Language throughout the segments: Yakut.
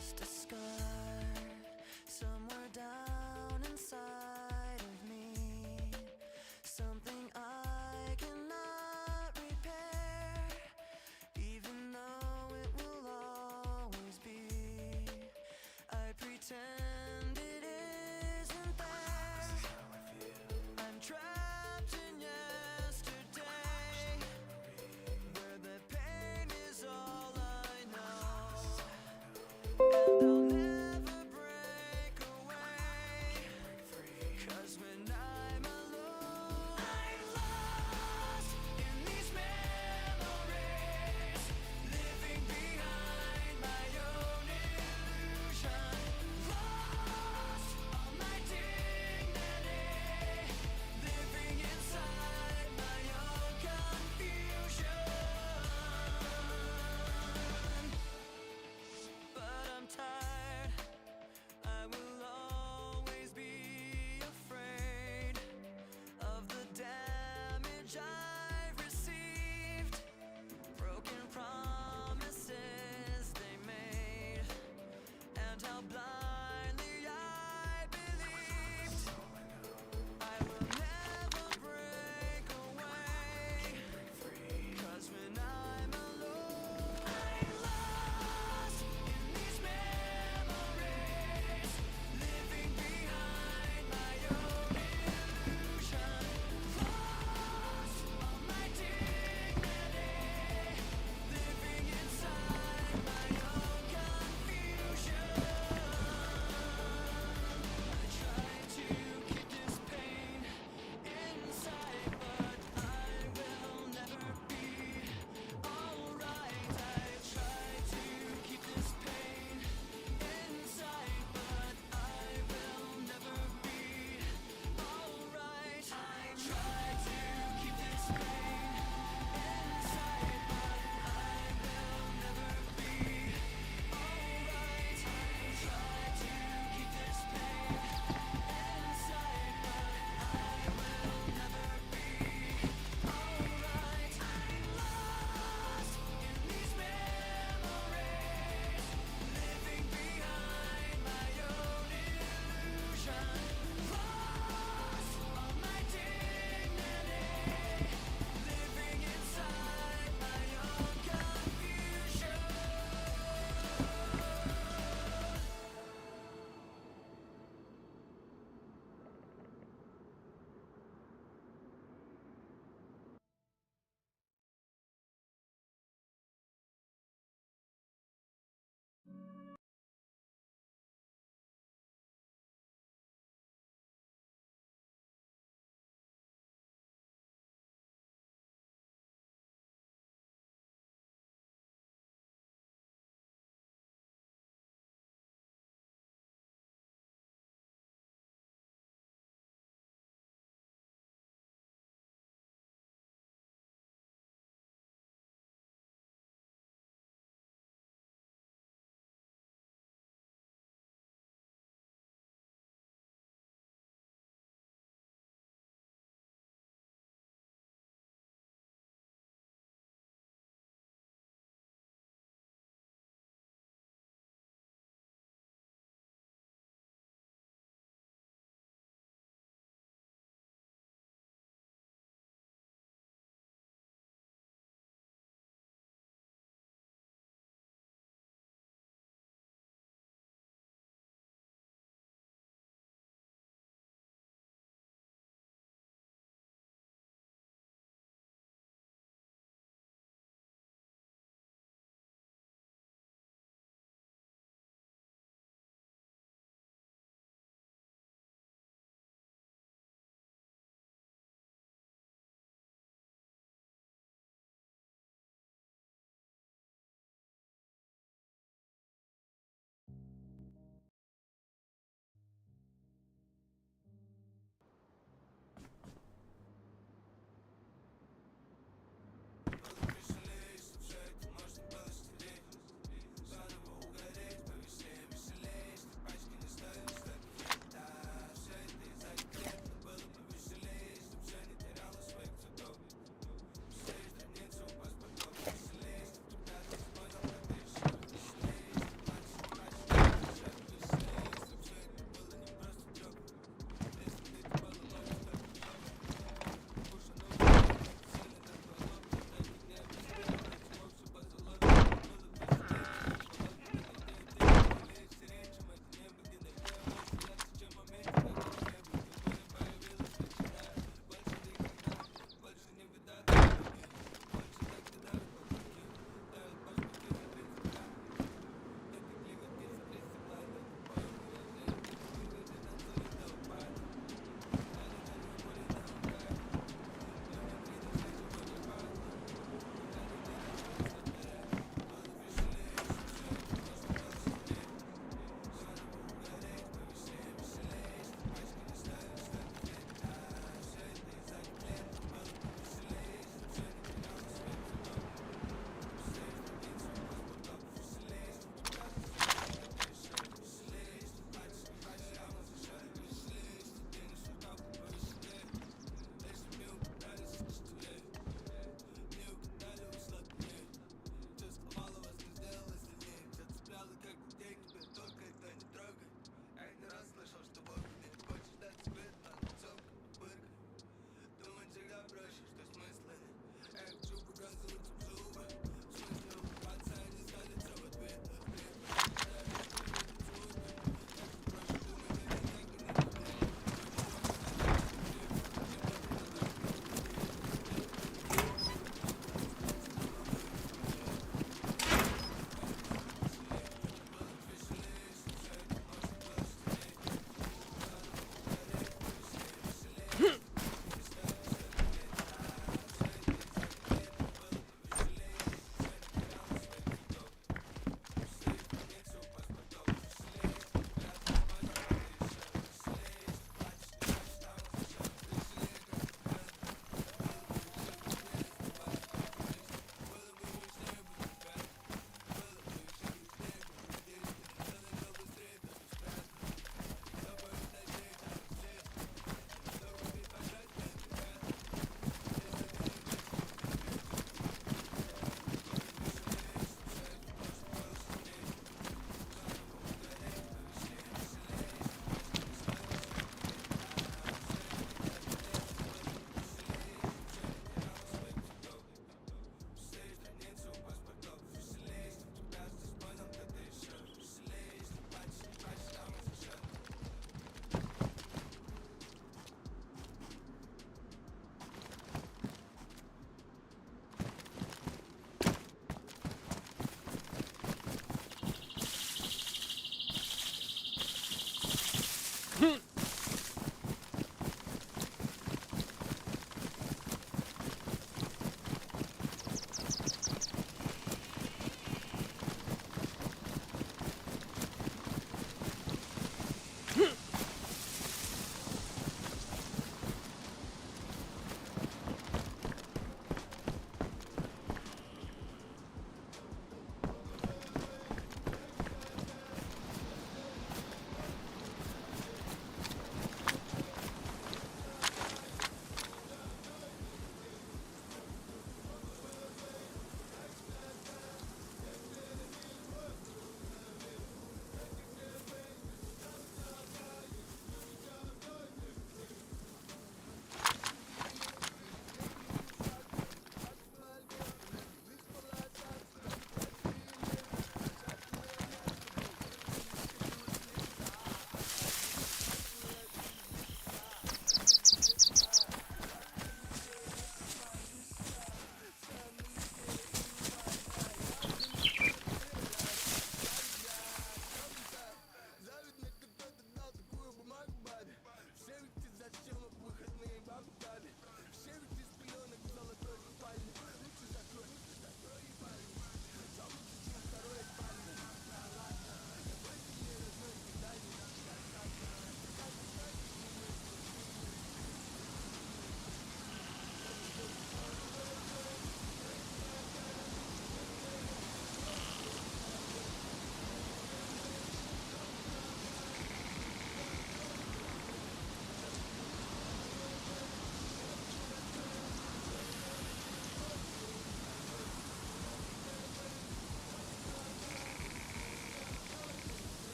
Just a scar somewhere down inside of me. Something I cannot repair, even though it will always be. I pretend it isn't there. I'm trapped in yesterday, where the pain is all I know. And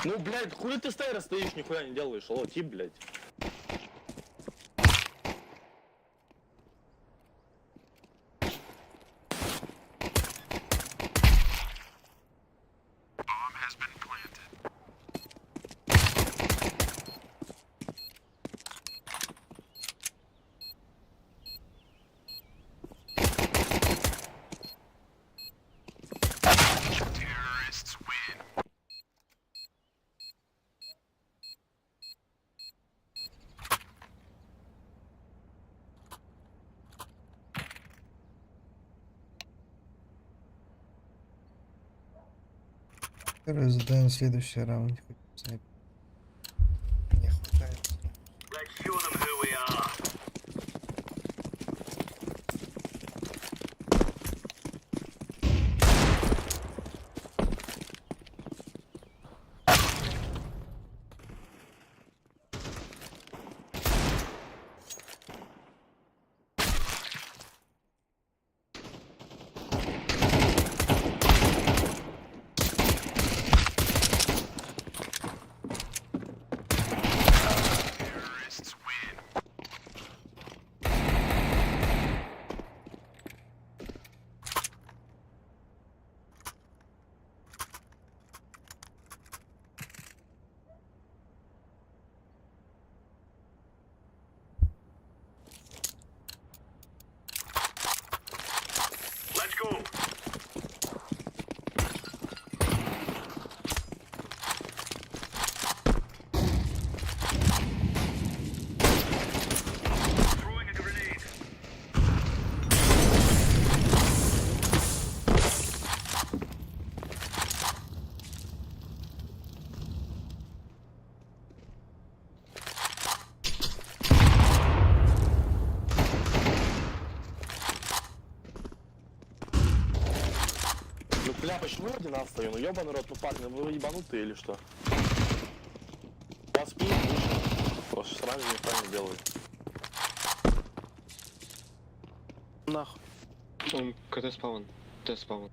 Ну, блядь, хули ты стейра стоишь, нихуя не делаешь, алло, тип, блядь. Короче, задаем следующий раунд. Не хватает. Один А стою, ну ебаный рот, ну парни, вы ебанутые или что? У вас пинг выше. Вас сразу неправильно делают. Нахуй. Он КТ спаун. Т спаун.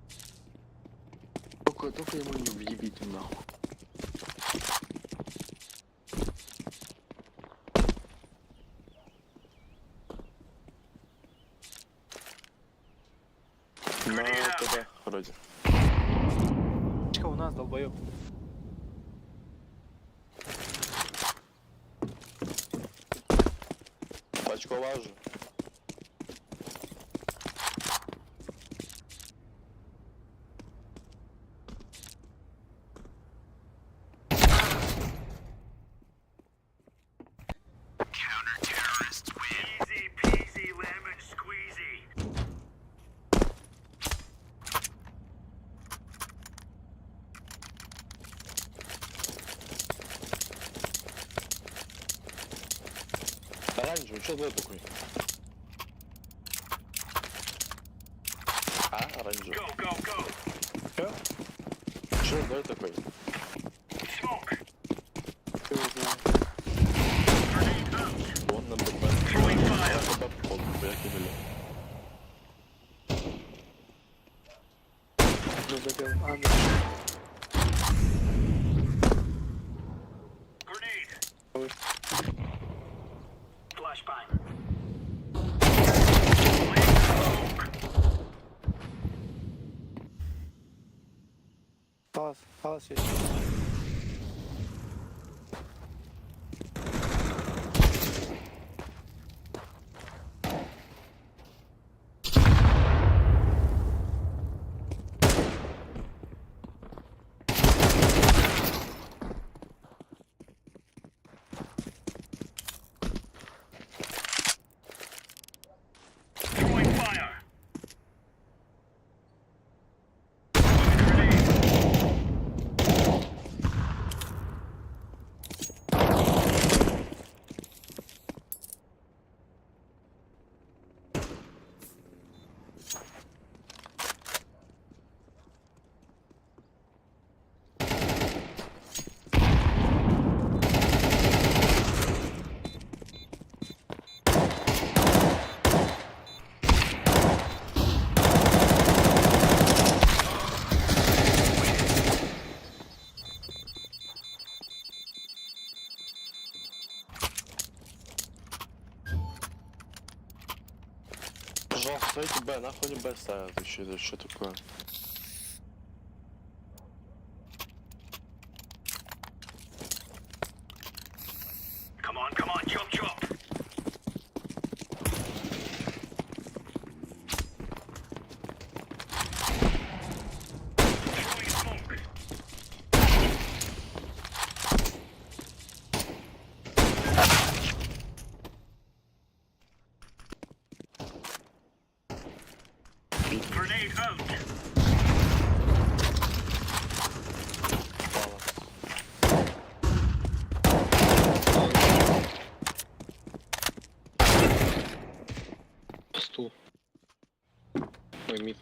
Только, только ему не въебите нахуй. На ТБ вроде. Чка у нас, долбоёб. Пачку лажу. Easy peasy lemon squeezy. Оранжевый, что за такой? А, оранжевый. Go, go, go. Чё? Что за такой? Smoke. Ты его знаю. Grenade out. Он на БП. Throwing fire. На БП, походу, я кинули. Ну, забил. А, да. Grenade. Ой. Flashbang. Laying smoke. Палас, палас есть. Throwing fire. Throwing grenade. Пожалуйста, ставите Б, нахуй не Б ставят вообще, это что такое? Come on, come on, chop chop. Throwing smoke. Grenade out. Пала. Стул. Ой, мид.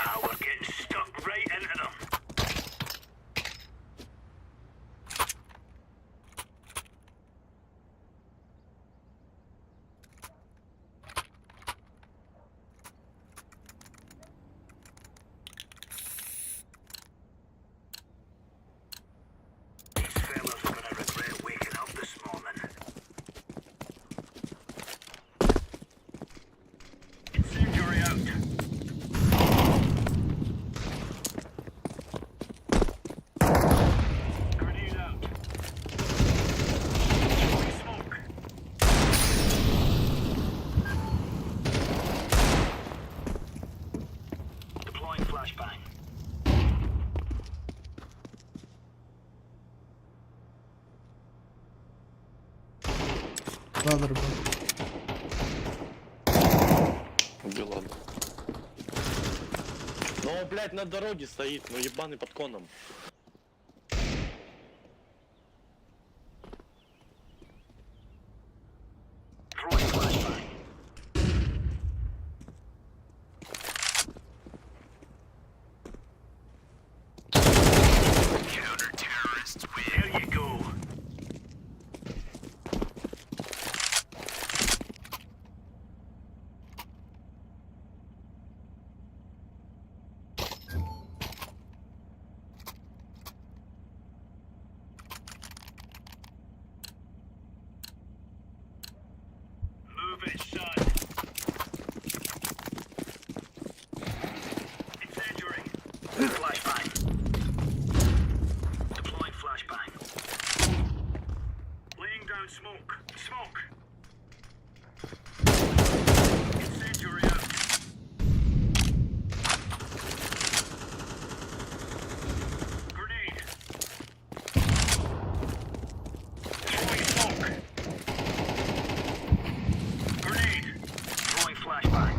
Ah, we're getting stuck right into them. These fellas are gonna regret waking up this morning. Ладер был. Убил, ладно. Ну, он, блядь, на дороге стоит, ну ебаный под коном. Throwing flashbang. Counter-terrorists win. There you go. Move it, son. Incendiary. Flashbang. Deploying flashbang. Laying down smoke. Smoke. Incendiary out. Grenade. Throwing smoke. Grenade. Throwing flashbang.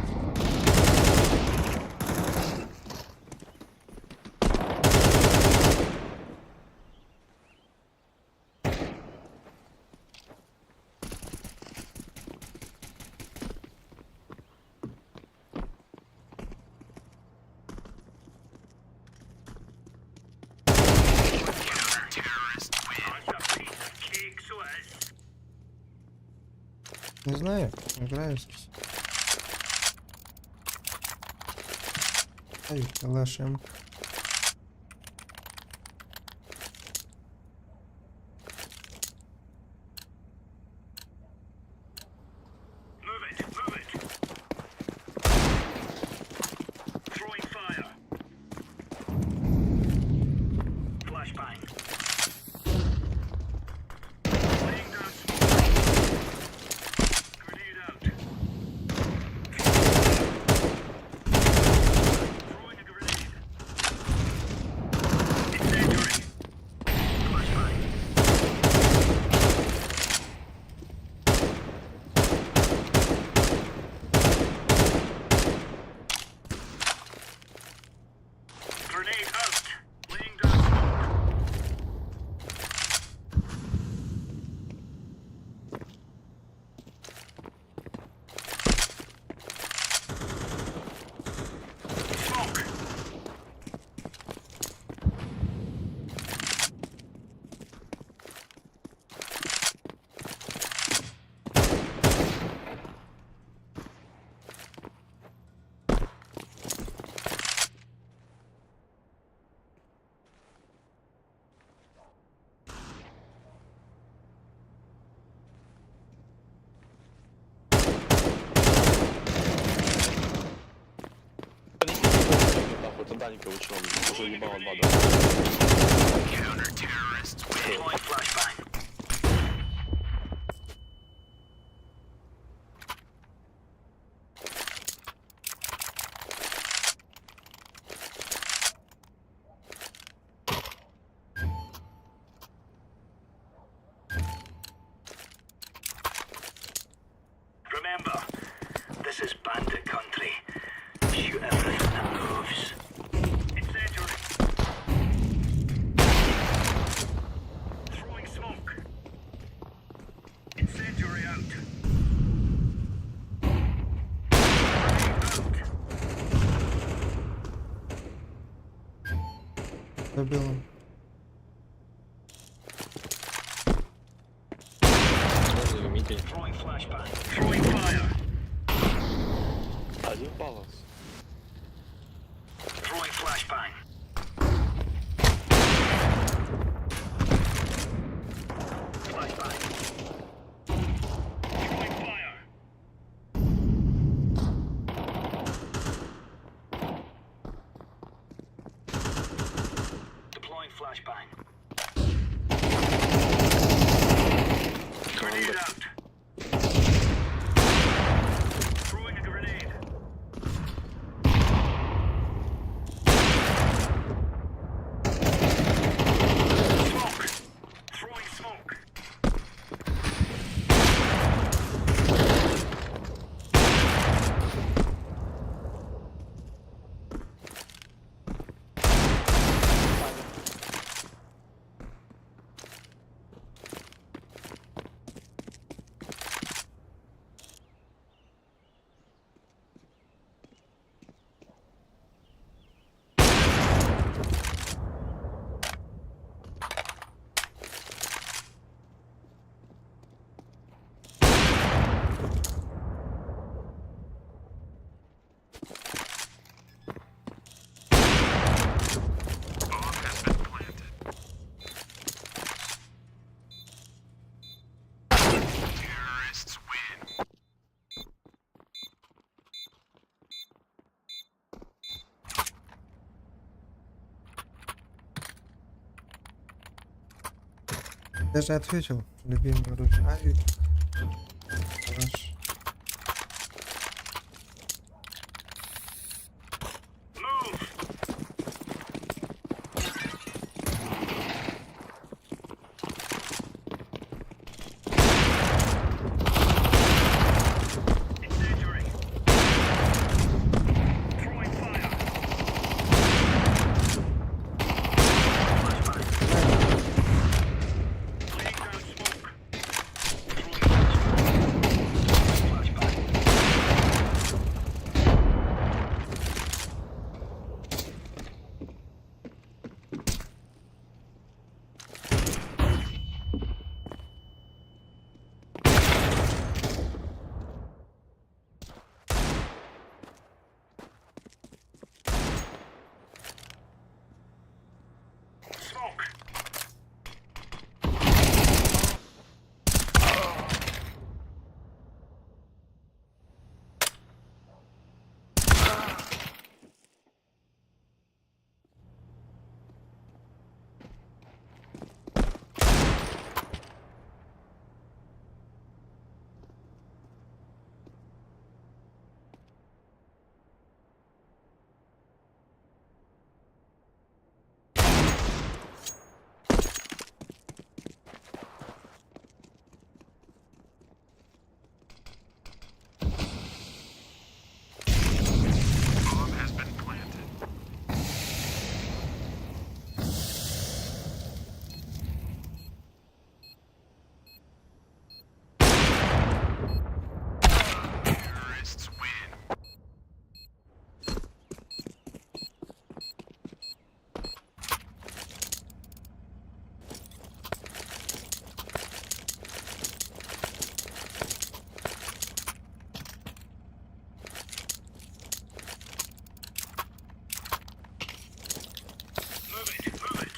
Counter-terrorists win. That's a piece of cake, so it is. Не знаю, играю с... Ай, калаш М. Move it, move it. Throwing fire. Flashbang. Laying down smoke. Grenade out. Throwing a grenade. Incendiary. Flashbang. Grenade out. Laying down smoke. Smoke. Нахуй, это Даника вышел, уже ебало два, да. Counter-terrorists win. Deploying flashbang. Remember, this is bandit country. Shoot everything that moves. Incendiary. Throwing smoke. Incendiary out. Grenade out. Добил он. Розовый мидий. Throwing flashbang. Throwing fire. Один баланс. Throwing flashbang. Flashbang. Throwing fire. Deploying flashbang. Grenade out. Throwing a grenade. Smoke! Throwing smoke! Даже ответил. Любимый оружие. Авик. Калаш. Move. Incendiary. Throwing fire. Flashbang. Laying down smoke. Throwing flashbang. Flashbang. Smoke. Move it. Move it.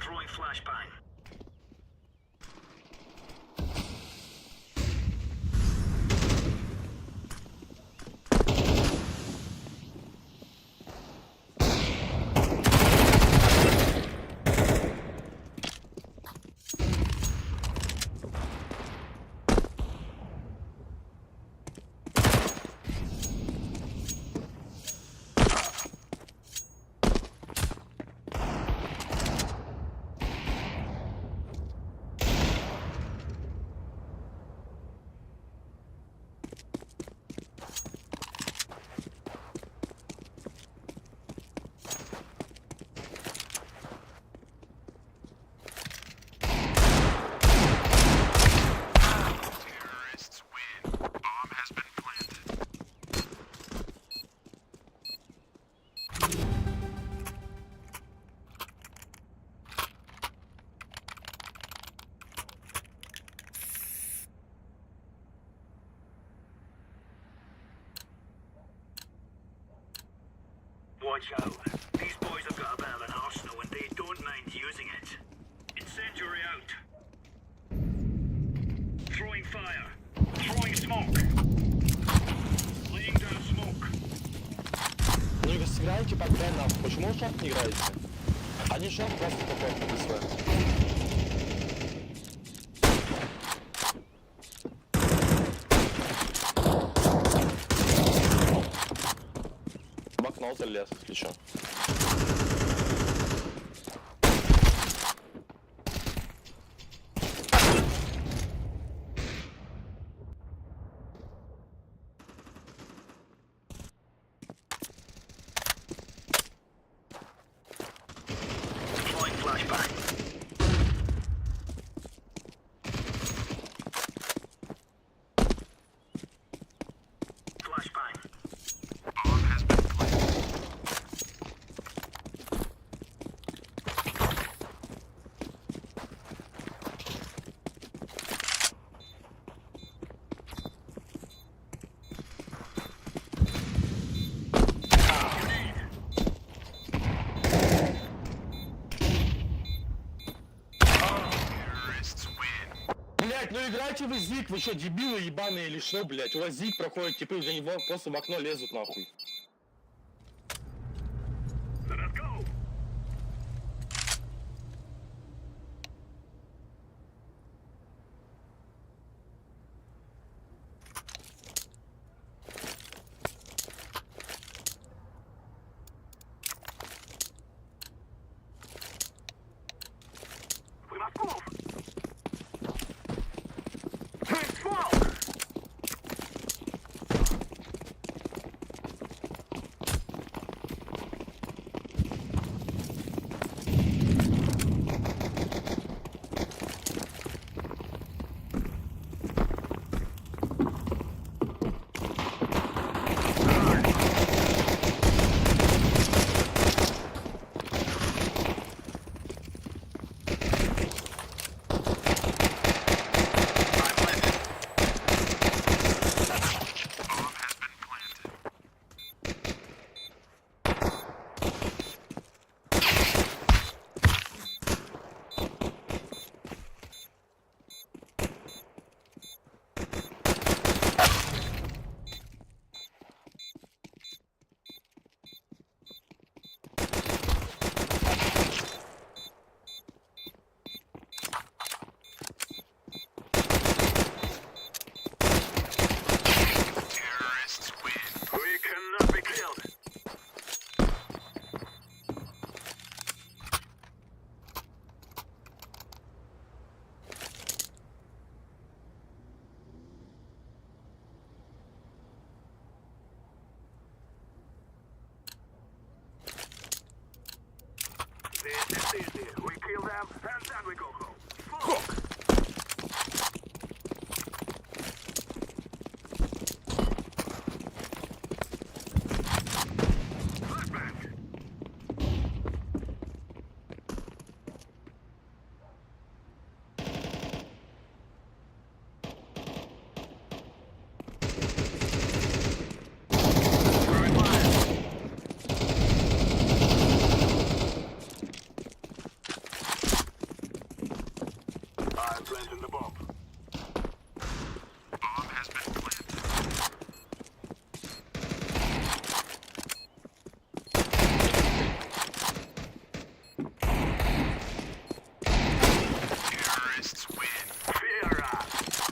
Throwing flashbang. Watch out. These boys have got a bit of an arsenal and they don't mind using it. Incendiary out. Throwing fire. Throwing smoke. Laying down smoke. Ну и сыграйте под Б нахуй. Почему вы short не играете? Они short просто такой СВ. В окно залез, если чё. Deploying flashbang. Flashbang. Блять, ну играйте вы зиг, вы что, дебилы ебаные или что, блять? У вас зиг проходит, типы за него просто в окно лезут нахуй. Let us go. We must move. Smoke! We cannot be killed. This is easy. We kill them and then we go home. Smoke! Flashbang! Throwing fire. I'm planting the bomb. Bomb has been planted. Terrorists win. Fear us.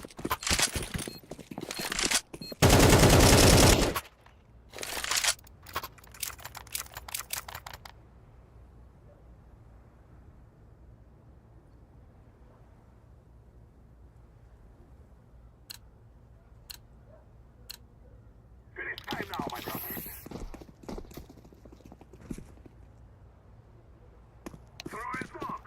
It is time now, my brothers. Throw in smoke.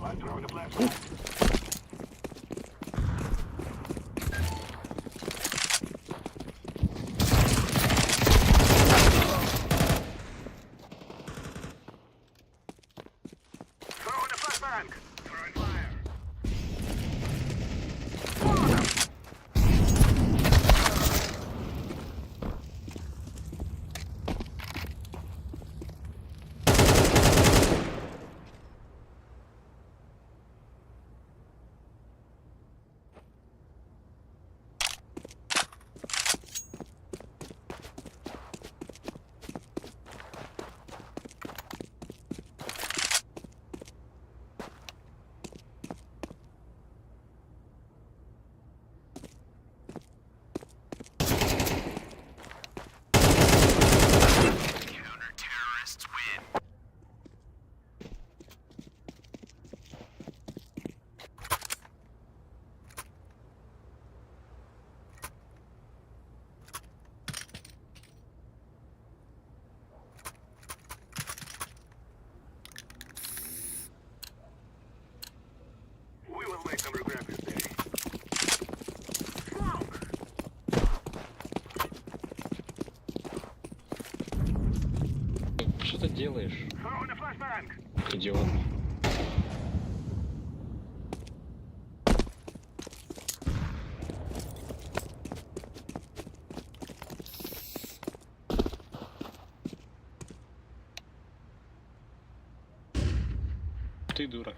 I'm throwing a flashbang. Throwing a flashbang. Throwing fire. Counter-terrorists win. We will make them regret this day. Smoke! Что ты делаешь, Throwing a flashbang! идиот? Ты дура.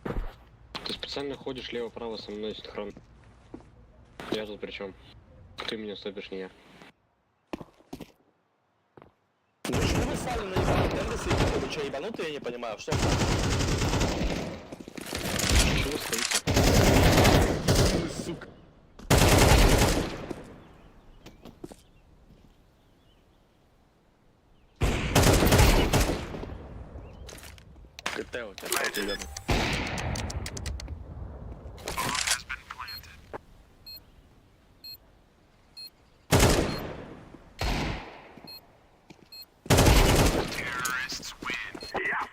Ты специально ходишь лево-право со мной синхрон. Я тут при чем? Ты меня стопишь, не я. Ну что вы стали на ебаные тендесы идете? Вы что, ебанутые, я не понимаю, что? Чего вы стоите? Вы, сука. КТ у тебя, вот, ребята. Bomb has been planted. Terrorists win. Yeah.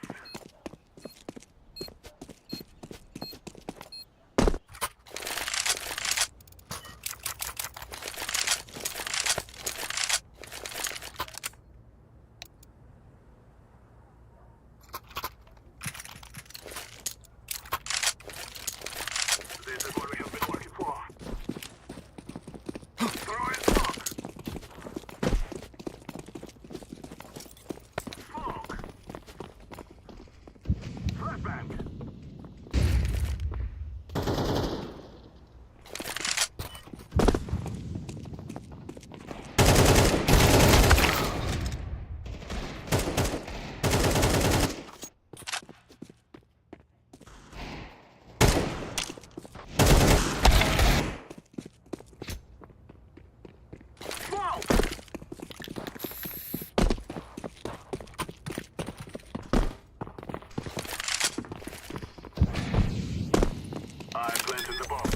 This is what we have been working for. Throw in smoke. Smoke. Flashbang. Smoke. I planted the bomb.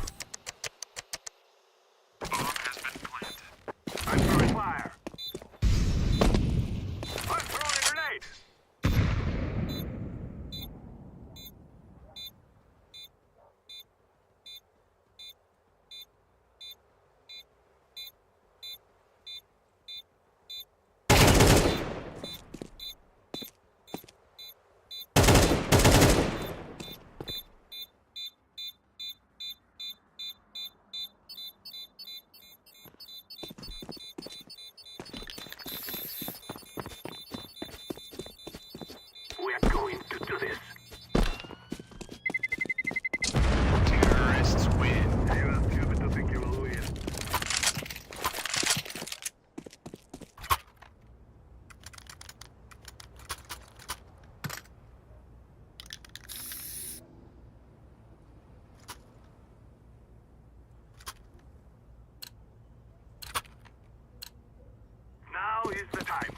Bomb has been planted. I'm throwing fire. I'm throwing a grenade. We are going to do this. Terrorists win. You are stupid to think you will win. Now is the time.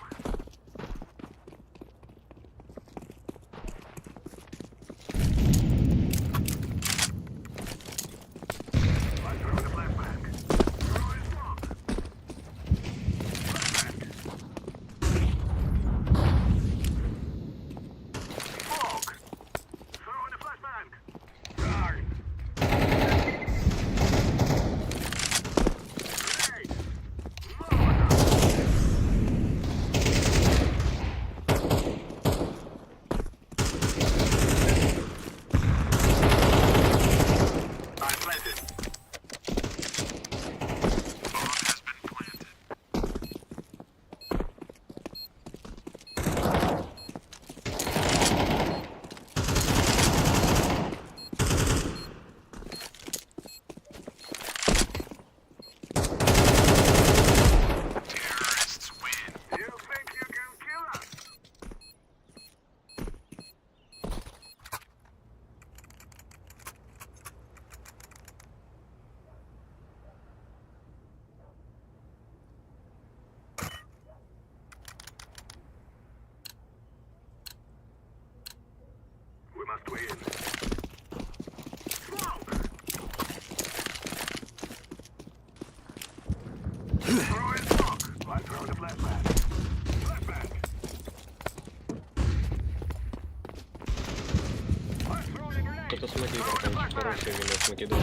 I throw the flashbang. Throw in smoke. Flashbang. Smoke. Throw in the flashbang. Guard. Grenade. Molotov. I planted. Bomb has been planted. Terrorists win. You think you can kill us? We must win. Smoke! Throw in smoke. I throw the flashbang. Flashbang. I'm throwing a grenade. Кто-то смоки, братанчик, хороший меня смоки дал.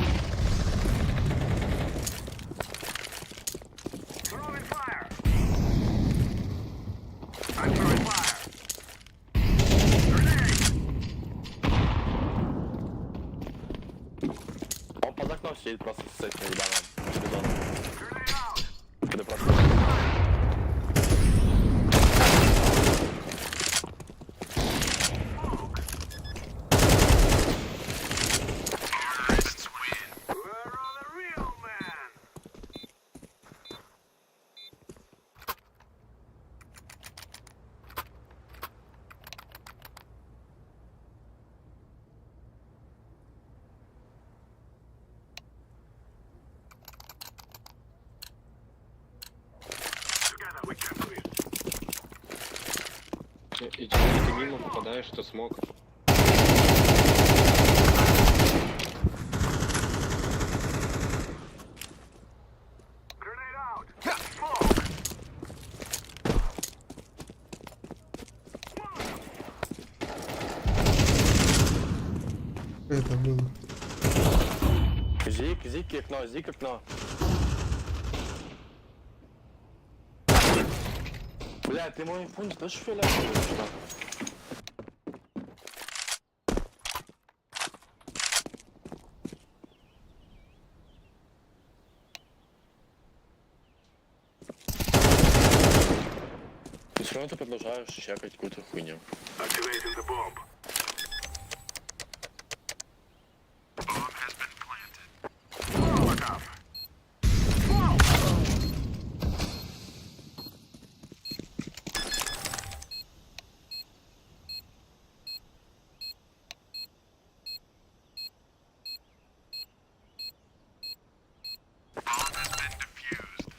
Throwing fire. I'm throwing fire. Grenade. Он под окном сидит просто с этим ебаным бидоном. Grenade out. Это просто... И ты мимо попадаешь, ты смог. Grenade out. Smoke. Это было. Зик, зик окно, зик окно. Бля, ты мой фунт тоже фиолетовый или что? Ты все равно ты продолжаешь чекать какую-то хуйню. Activating the bomb. Bomb has been planted. Molotov. Smoke. Bomb has been defused.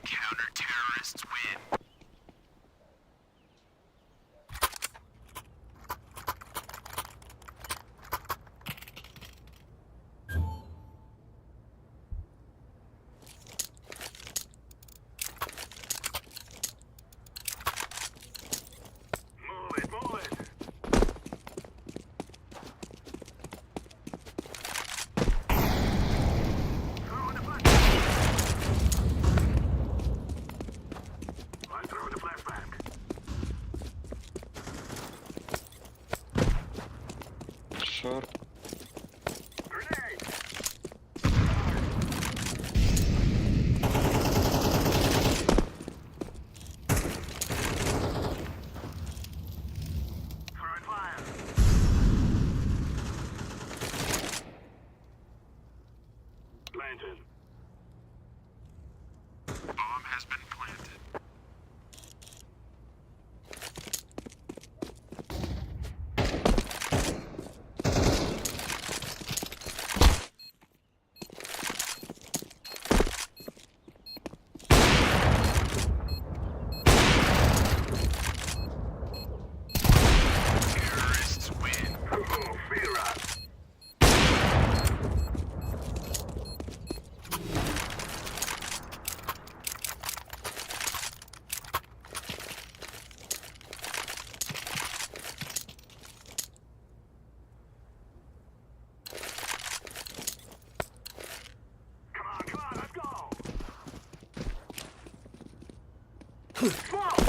Counter terrorists win. Move it, move it. Throw the flashbang. I'm throwing the flashbang. Шорт. Grenade. Throwing fire. Planted. Bomb has been planted. Terrorists win. Oh, fear us. Come on, come on, let's go! Smoke!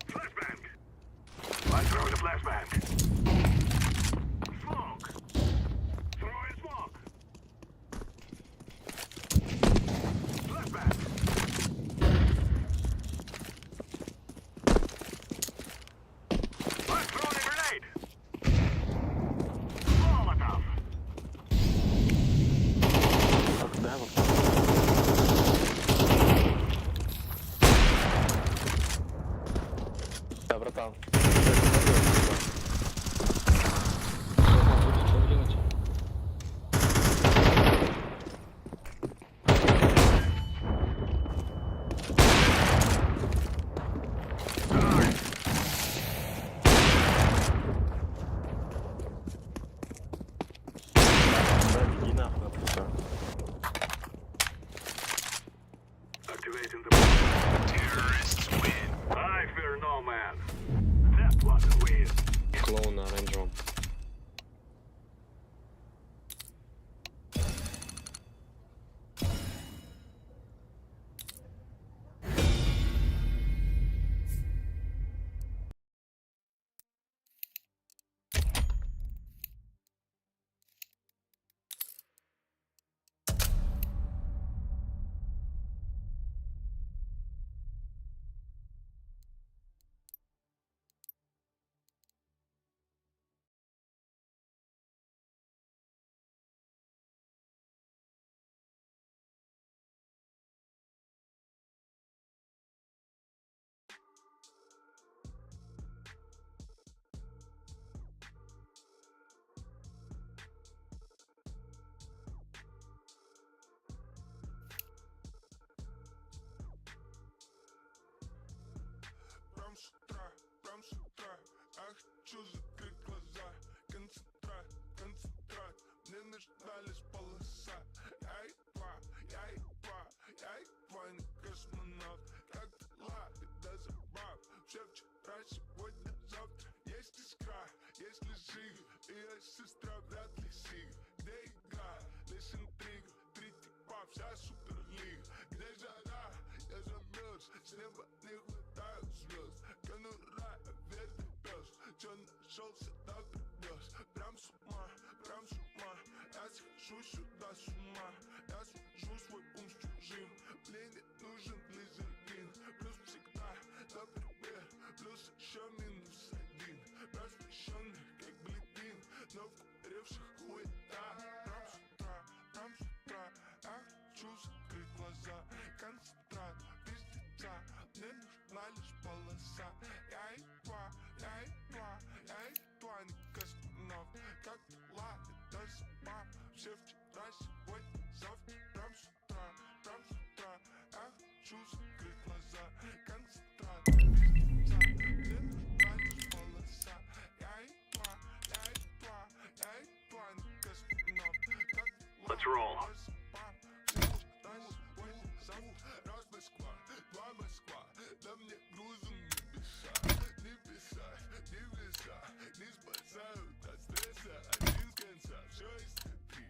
Flashbang! I throw the flashbang. Smoke! Throw in smoke! Flashbang! I'm throwing a grenade! Molotov! А куда его? Да, братан. Что вы делаете? Да, беги нахуй, отсюда. Activating the bomb. Terrorists win. I fear no man. That was a win. Клоун на оранжевом. Ее сестра вряд ли сига. Где игра, лишь интрига. Три типа, вся суперлига. Где жара, я замерз. С неба не хватает звезд. Конура, верный пес. Че нашел, сюда принес. Прям с ума, прям с ума. Я схожу сюда с ума. Я свожу свой ум с чужим. Мне не нужен лизергин. Плюс всегда, например, плюс еще минус один. Просвещенных, как бледин, но вкуревших хуета. Прям с утра, прям с утра, я хочу закрыть глаза. Концентрат, пиздеца, мне нужна лишь полоса. Я едва, я едва, я едва не космонавт. Как дела, это спа, все вчера, сегодня, завтра. Прям с утра, прям с утра, я хочу закрыть глаза. Концентрат, пиздеца, мне нужна лишь полоса. Я едва, я едва, я едва не космонавт. Как дела, Let's roll. это спа, все вчера, сегодня, завтра. Раз Москва, два Москва, да мне грузом небеса, небеса, небеса, не спасают от стресса, один с конца, шесть, три,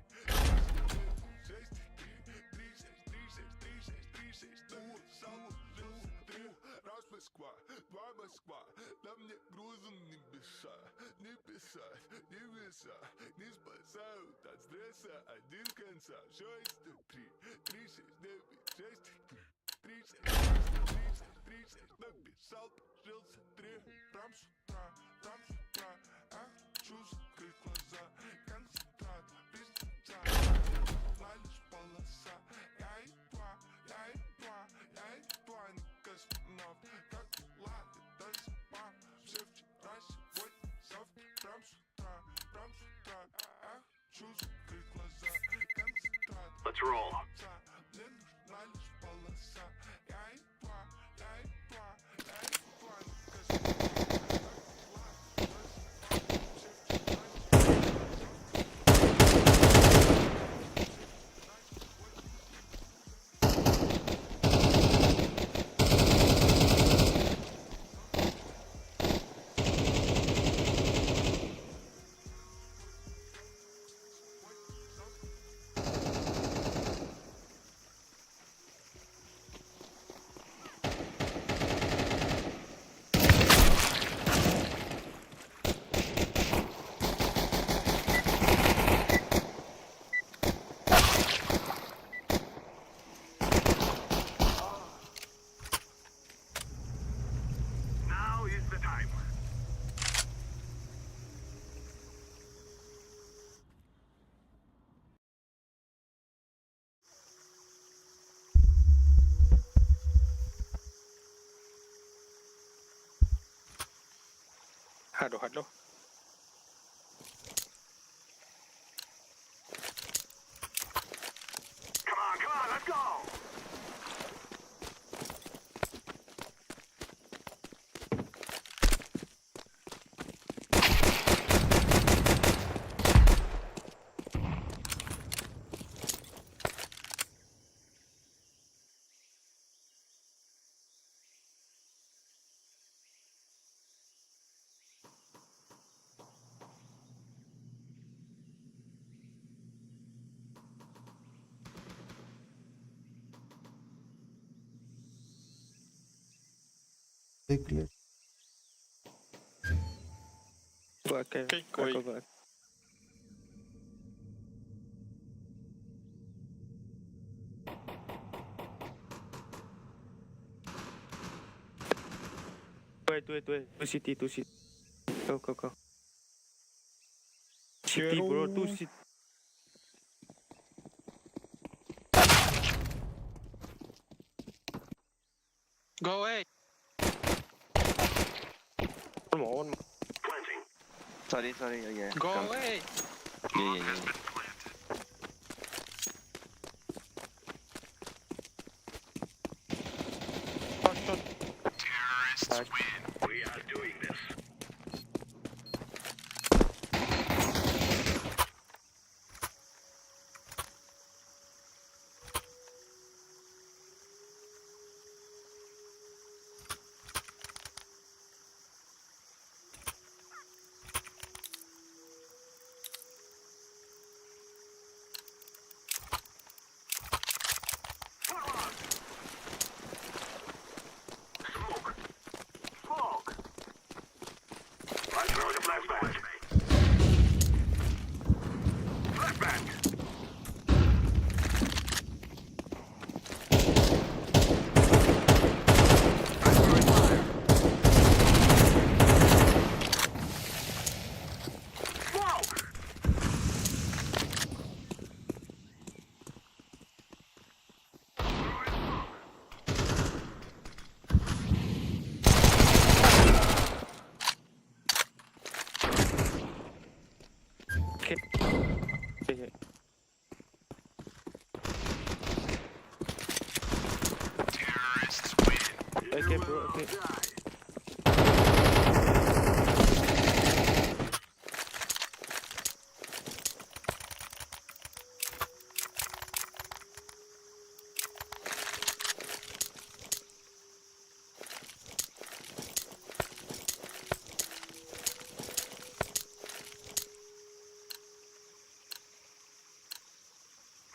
шесть, три, три, шесть, три, шесть, три, шесть, три, шесть, написал, жил, три, раз Москва, два Москва, да мне грузом небеса, небеса, небеса, не спасают от стресса, один с конца, шесть, три, три, шесть, девять, шесть, три. 30, 30, 30, написал, жился три. Прям с утра, прям с утра, я хочу закрыть глаза. Концентрат, пиздеца, мне нужна лишь полоса. Я едва, я едва, я едва не космонавт. Как дела, это спа, все вчера, сегодня, завтра. Прям с утра, прям с утра, я хочу закрыть глаза. Концентрат, Let's roll. пиздеца, мне нужна лишь полоса. Я едва, я едва, я едва не космонавт. Как дела, это спа, все вчера, сегодня, завтра. Now is the time. Hello, hello. Come on, come on, let's go! Big Okay, Okay, I go wait. back. Wait, wait, wait. Two city, two city. Go, go, go. City, bro, two city. Go away. One more, one more. Planting. Sorry, sorry. Yeah, yeah. Go Come. away. Yeah. Shot, shot. Terrorists Nice. win. We are doing this. Okay, bro. Okay.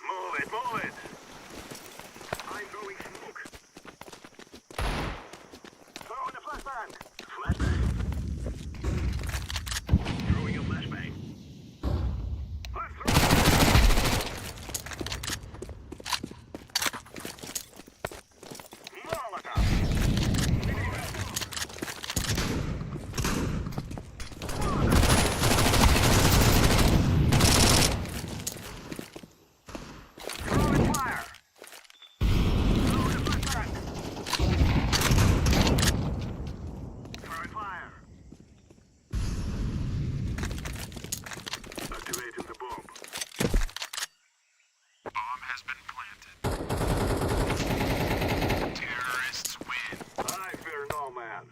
Move it, move it. I'm throwing smoke. Throwing a flashbang. Flashbang. Throwing a flashbang. I'm throwing. Molotov. Throwing fire. Throwing a flashbang. Throwing fire. Activating the bomb. Bomb has been planted. Terrorists win. I fear no man.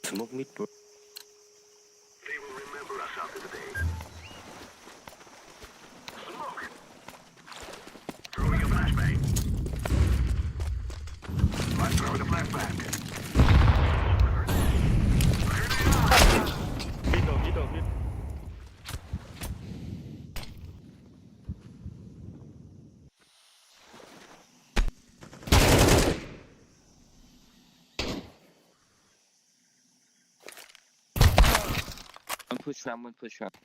Smoke mid, bro. They will remember us after the day. Smoke! Throwing a flashbang. I'm throwing a flashbang. Grenade out! Middle, middle, mid. One push ramp, one push ramp.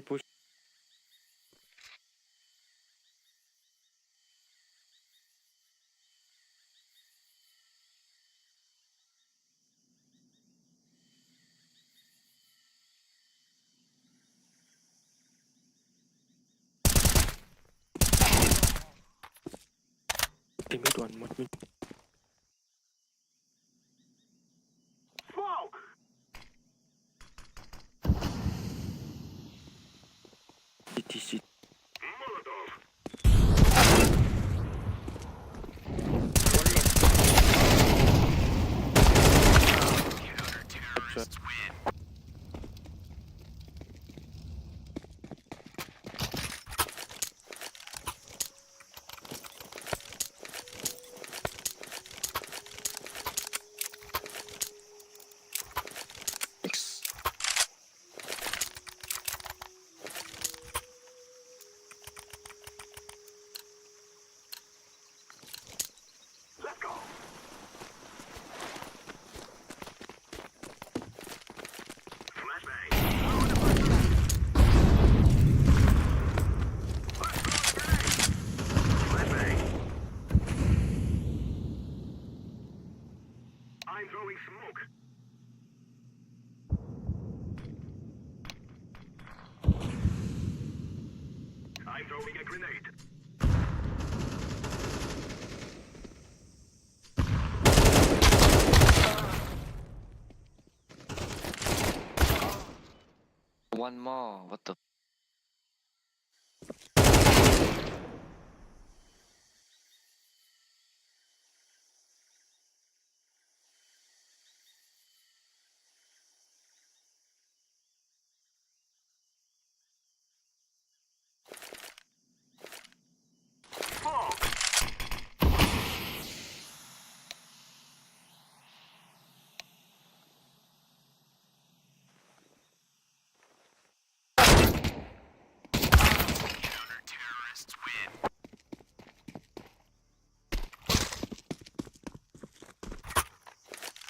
Push. They mid one, one mid. Smoke! CT, CT. Molotov! Counter-terrorists win. X. Let's go! Flashbang! Throwing a flashbang! Let's throw a grenade! Flashbang! I'm throwing smoke. I'm throwing a grenade. One more. What the?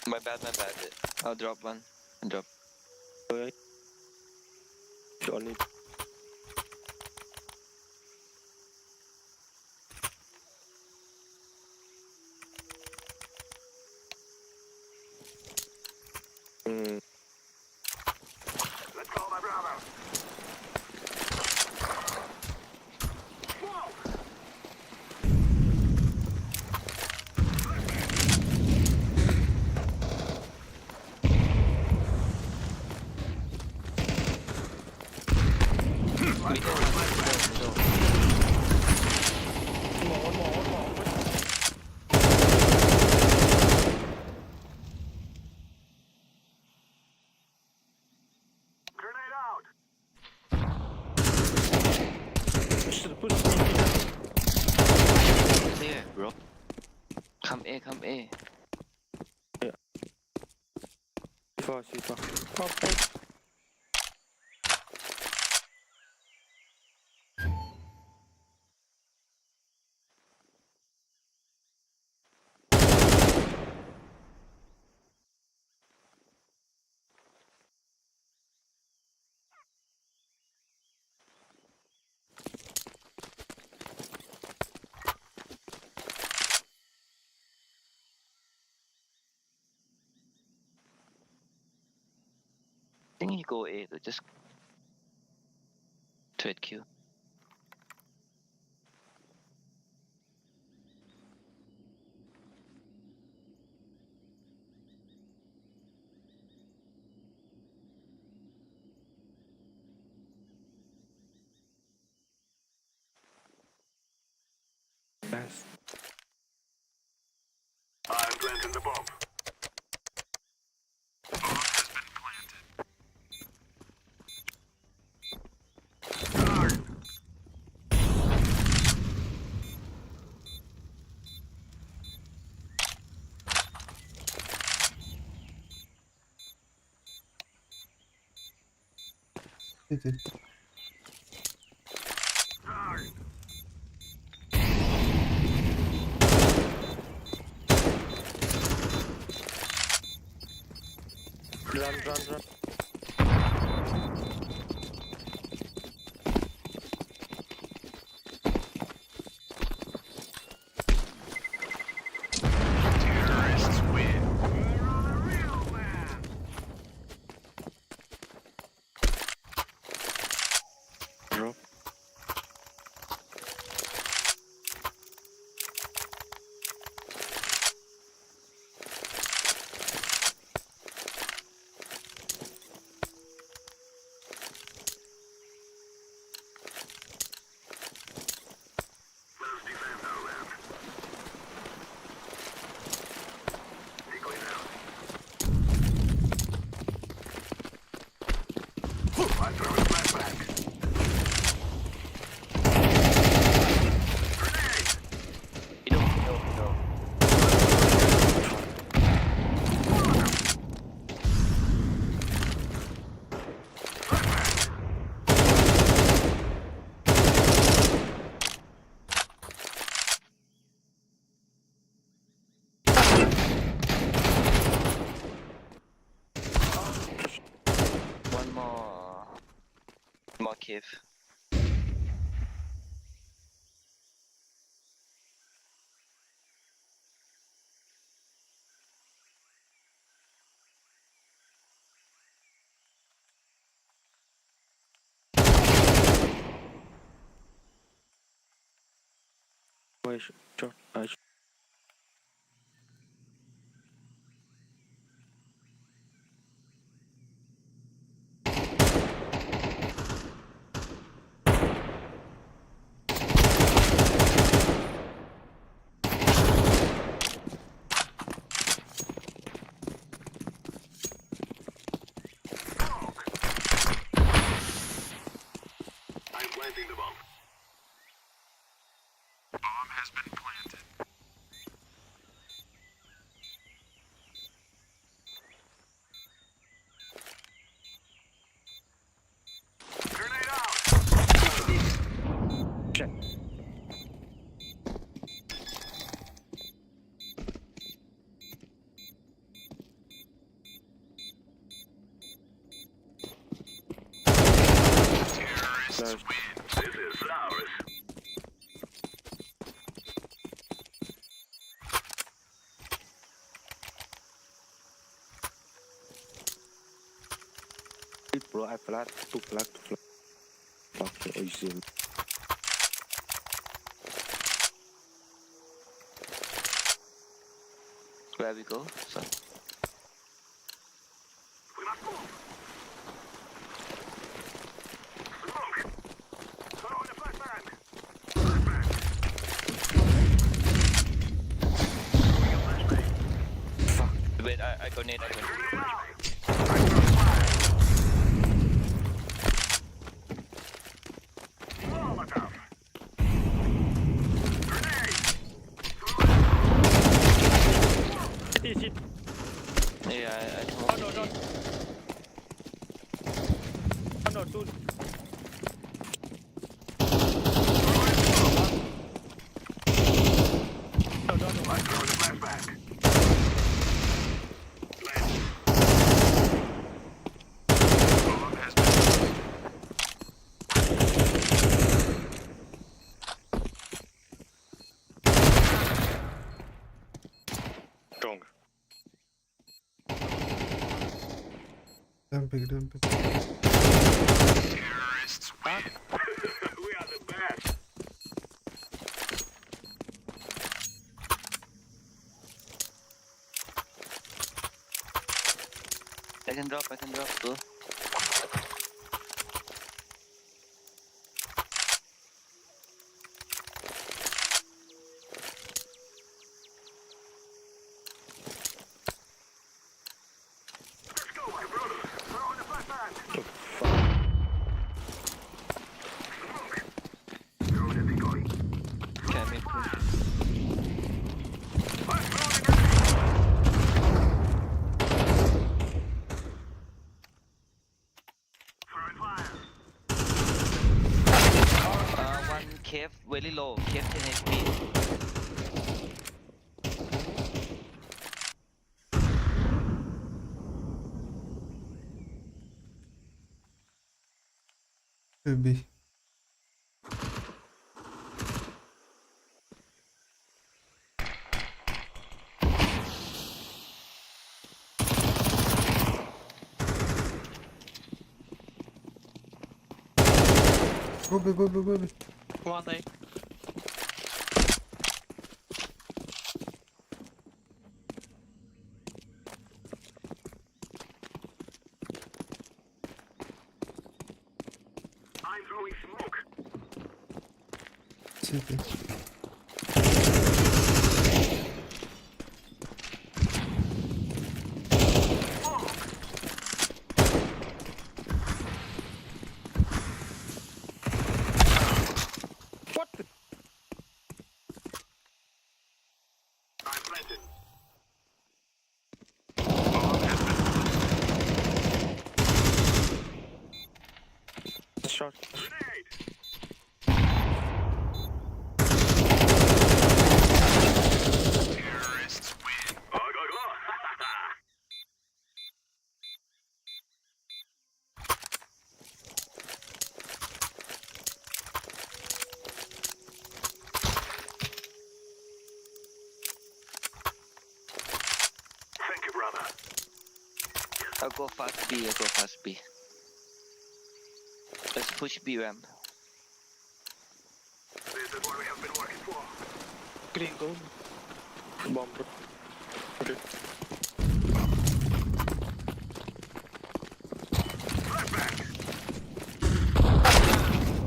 My bad, my bad. I'll drop one. I'll drop. Alright. Only. Let's go, my brother. Smoke! Middle, middle, middle. One more, one more, one more. Grenade out! Push, push. Clear, bro. Come A, come A. C4, C4. Pop, pop. I think he go A though. Just trade Q. Nice. I'm planting the bomb. City. Run, run, run. Terrorists win. You're on a real man. Drop. Let us defend our land. Decoys out. I'm throwing flashbang. Grenade! Middle, middle, middle. One more. More cave. Wait, short. I'm planting the bomb. Bomb has been planted. Nice. This is ours. Bro, I flat, two flat, two flat. Fuck, easy. Where we go? So We must move. Smoke. Throw in the flashbang. Flashbang. Throwing a flashbang. wait, I go nade. I go nade. Grenade out. I'm throwing fire. Molotov. Grenade. Yeah, I smoke. No, no, no. No, two. No, no, no. I'm throwing a flashbang. Blast. Bomb has been Strong. Don't pick, don't pick. Terrorists win. We are the best. I can drop. I can drop, bro. Let's go, my brother. Throw in the flashbang. Smoke. Throw in the decoy. Can we push? I'm throwing a grenade. Throwing fire. One cave, very low. Cave 10 HP. Two B. Go B, go B, go B. One A. I'm throwing smoke. City. What the? I'm planted. Shot. Grenade. Terrorists win. Go, go, go. Thank you, brother. I'll go fast B. I'll go fast B. Let's push B ramp. This is what we have been working for. Green go. Bomb. Okay.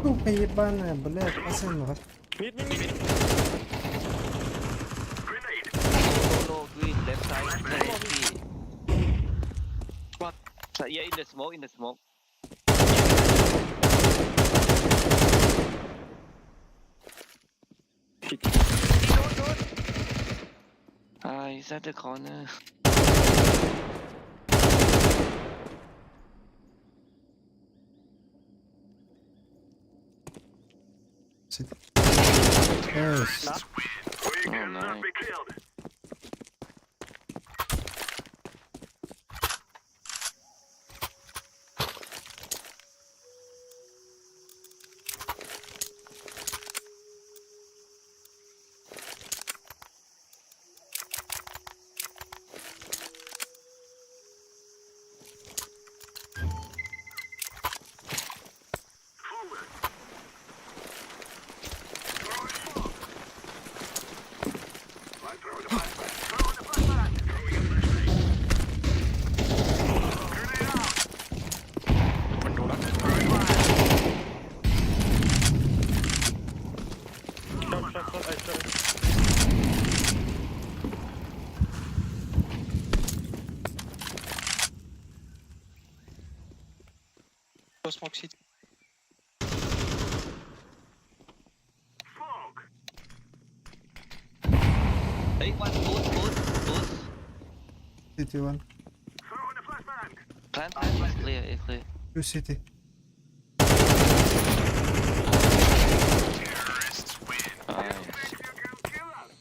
Сука ебаная, блядь, пацан, вас Mid, mid, mid, mid. Grenade. Low, low, green, left side, 10 HP. What? So, yeah, in the smoke, in the smoke. Hit. Ah, he's at the corner. City. Nice. We Oh, cannot nice. be killed. Throwing a flashbang. Throwing a flashbang. Grenade out. Window left. Throwing fire. Short, short, short, ай, short. Go smoke city. Smoke. Hey, one boost, boost, boost. City one. Throwing a flashbang. Plant, plant, it's clear, it's clear. Two city. Nice. You can kill us.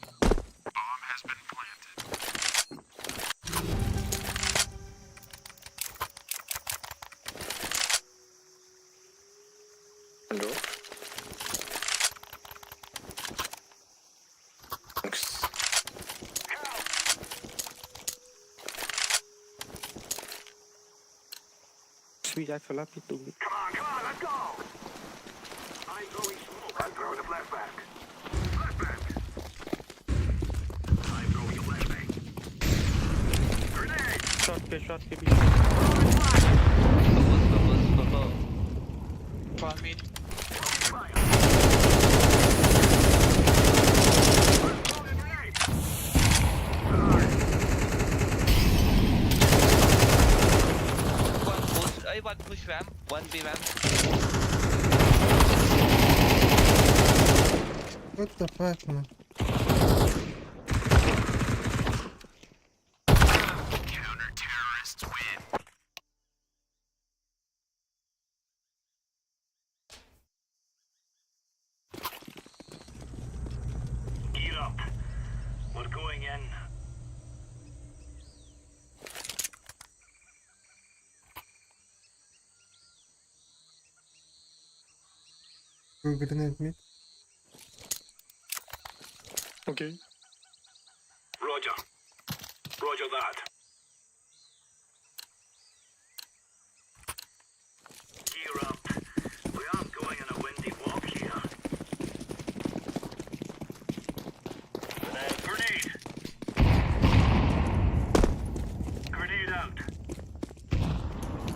Window. Thanks. Sweet, I fell up to Come on, come on, let's go. I'm throwing smoke. I'm throwing a flashbang. Flashbang. I'm throwing a flashbang. Grenade. Short, K, short, K, B. Go boost, go boost, go, go. One mid. Fire. I'm throwing a grenade. One push, hey, one push ramp, one B ramp. What the fuck, man? Gear up. We're going in. Go grenade mid. Okay. Roger. Roger that. Gear up. We aren't going on a windy walk here. Grenade. Grenade out.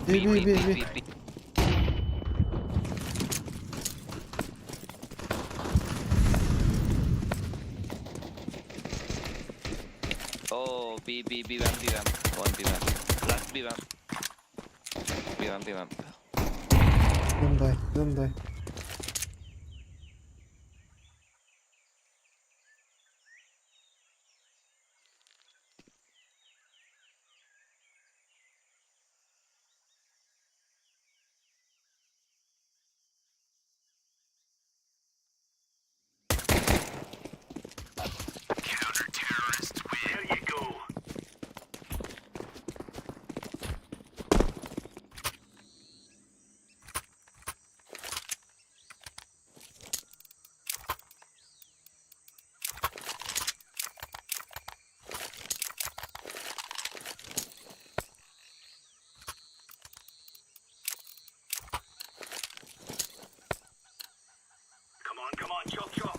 B, B, B, B. B, B. Oh, B, B, B ramp, B ramp. One B ramp. Last B ramp. B ramp, B ramp. Don't die, don't die. There you go. Come on, come on, chop, chop.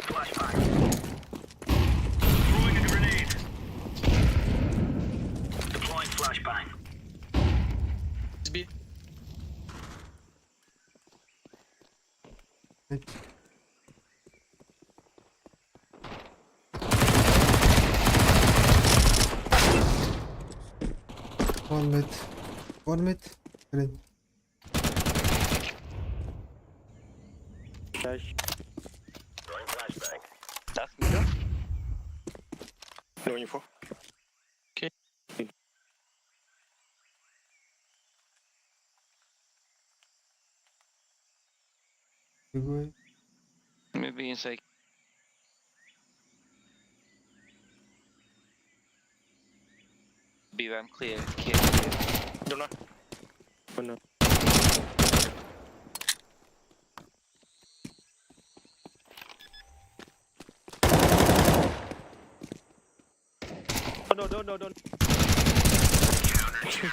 Flashbang. Throwing a grenade. Deploying flashbang. It's B. Mid. One mid. One mid. Green. Flash. Throwing flashbang. Last middle. No info. Okay. You go. Maybe inside. B ramp clear, clear, clear. Don't know. One up. Oh, no, no, no, no. You're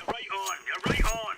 right on. You're right on.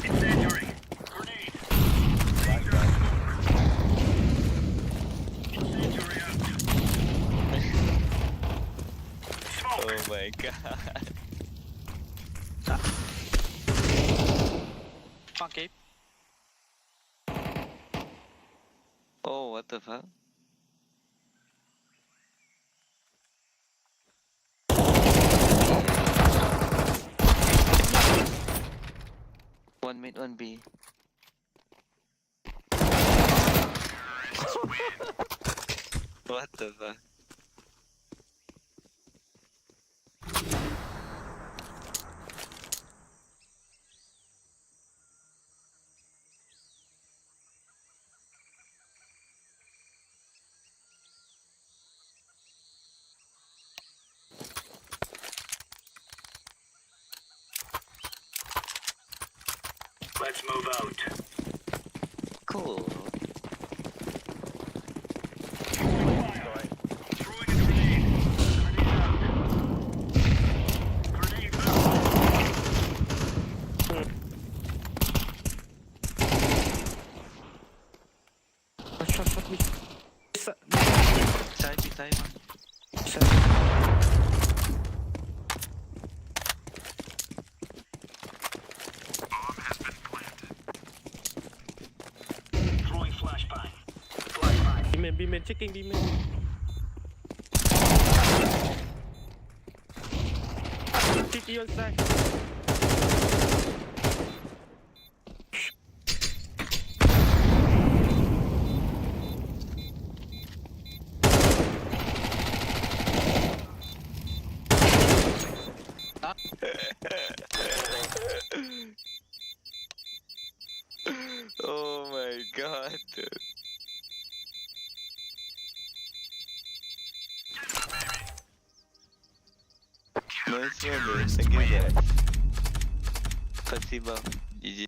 Incendiary. Grenade. Danger. Incendiary out. Smoke. Oh my god. One cave. Oh, what the fuck? One mid, one B. What the fuck? Let's move out. Cool. Throwing a grenade. Grenade out. Grenade out. Shot, shot me. Side B, side one. Shot. Throwing flashbang. Flashbang. B man, B man, checking B man. City on side. Oh my god, dude. Nice one, dude. Thank you, guys. Спасибо. GG.